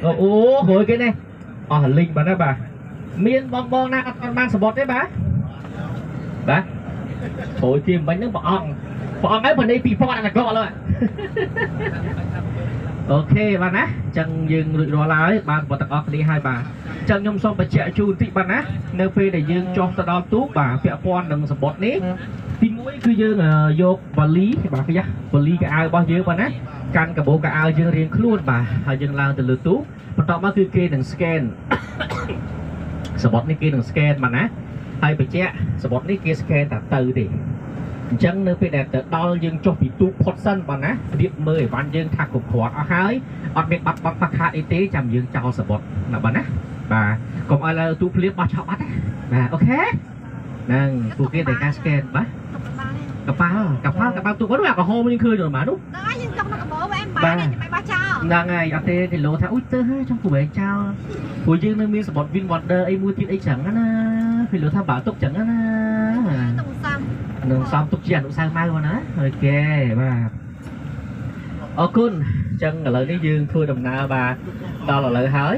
អូក្រោយគេនេះអស់លីងបាទណាបាទមានបងបងណាអត់បានសបុតទេបាទបាទក្រោយគេមិញហ្នឹងព្រះអង្គព្រះអង្គឯងបនេះ2000អាកកលើអូខេបាទណាអញ្ចឹងយើងរួចរាល់ហើយបានបងទាំងអស់គ្នាហើយបាទអញ្ចឹងខ្ញុំសូមបញ្ជាក់ជូនតិចបាទណានៅពេលដែលយើងចុះទៅដល់ទូកបាទពាក់ព័ន្ធនឹងសម្បត្តិនេះទី1គឺយើងយកវ៉ាលីបាទគេវ៉ាលីកៅអៅរបស់យើងបាទណាកាន់កាបូកៅអៅយើងរៀងខ្លួនបាទហើយយើងឡើងទៅលើទូកបន្ទាប់មកគឺគេនឹង scan សម្បត្តិនេះគេនឹង scan បាទណាហើយបញ្ជាក់សម្បត្តិនេះគេ scan តែទៅទេអញ្ចឹងនៅពេលដែលទៅដល់យើងចុះពីទូកផុតសិនបាទណារៀបមើលអីវ៉ាន់យើងថាគ្រប់គ្រាន់អស់ហើយអត់មានបាត់បង់ខ្វះខាតអីទេចាំយើងចោលសបុតណាបាទណាបាទកុំឲ្យឡើងទូកភ្លាមបោះឆោបបាត់ណាបាទអូខេហ្នឹងពួកគេតែការ scan បាទកប៉ាល់កប៉ាល់កប៉ាល់ទូកនោះអាក្រហមយើងឃើញដល់ម៉ានោះ ហ្នឹងហើយយើងចង់នៅកបោបែបបានចាំបោះចោលហ្នឹងហើយអត់ទេគីឡូថាអ៊ុយទៅហើយចង់ព្រោះឯងចោលព្រោះយើងនៅមានសបុត Win Wonder អីមួយទៀតអីចឹងណាគីឡូថាបើទុកចឹងណាទុកសំនឹងសំទុកជាអនុសាសន៍ម៉ៅណាអូខេបាទអរគុណអញ្ចឹងឥឡូវនេះយើងធ្វើដំណើរបាទដល់ឥឡូវហើយ